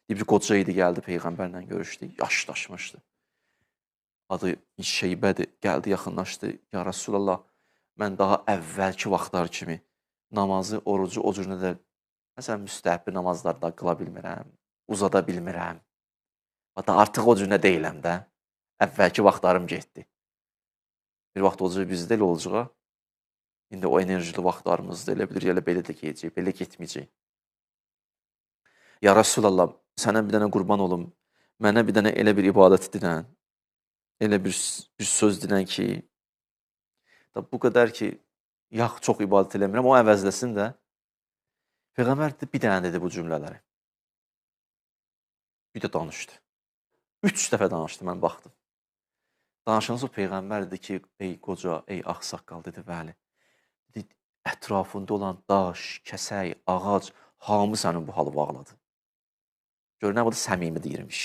Bir qoca idi, gəldi Peyğəmbərlə görüşdü, yaşdaşmışdı. Adı Şeybədir, gəldi, yaxınlaşdı. Ya Rəsulallah, mən daha əvvəlki vaxtlar kimi namazı, orucu o cür nə də, məsələn, müstəhəbbi namazlar da qıla bilmirəm, uzada bilmirəm. Hatta artıq o cür nə deyiləm də. Əvvəlki vaxtlarım getdi. Bir vaxt olacaq, bizdə elə olacaq. İndi o enerjili vaxtlarımızda elə bilir, elə belə də gedəcək, belə getməyəcək. Ya Rəsulallah, sənə bir dənə qurban olum, mənə bir dənə elə bir ibadət dinən, elə bir söz dinən ki, da bu qədər ki, yax çox ibadət eləmirəm, o əvəzləsin də. Peyğəmbər bir dənə dedi bu cümlələri. Bir də danışdı. 3 dəfə danışdı, mən baxdım. Danışandan sonra Peyğəmbər dedi ki, ey qoca, ey ağsaqqal, dedi, bəli. Dedi, ətrafında olan daş, kəsək, ağac, hamı sənin bu halı bağladı. Görünən bu da səmimi deyirmiş.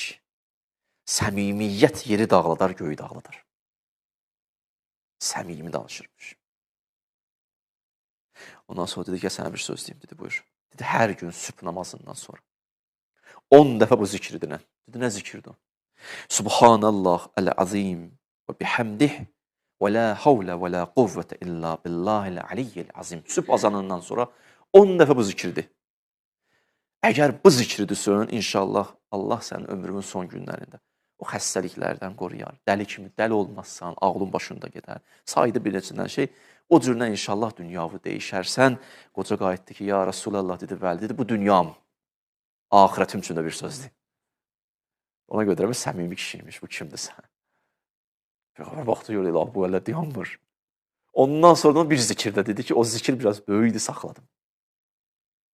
Səmimiyyət yeri dağladar, göyü dağladar. Səmimi danışırmış. Ondan sonra dedi ki, sənə bir söz deyim, dedi, buyur. Dedi, hər gün sübh namazından sonra 10 dəfə bu zikri dinən. Dedi, nə zikirdir o? Subhanallah əl-azim və bihamdih və la havlə və la quvvətə illə billahil aliyyil azim. Sübh azanından sonra 10 dəfə bu zikirdir. Əgər bu zikri düşün, inşallah Allah sənin ömrünün son günlərində o xəstəliklərdən qoruyar. Dəli kimi dəli olmazsan, ağlın başında gedər. Saydı bir neçədən şey. O cürdən inşallah dünyavı dəyişərsən. Qoca qayıtdı ki, ya Rəsulallah, dedi, bəli, dedi, bu dünyam, axirətim üçün də bir sözdür. Ona görə də səmimi kişiymiş, bu kimdirsə. Peyğəmbər baxdı, gördü, bu hələ dayanmır. Ondan sonra bir zikir də dedi ki, o zikir biraz böyükdü, saxladım.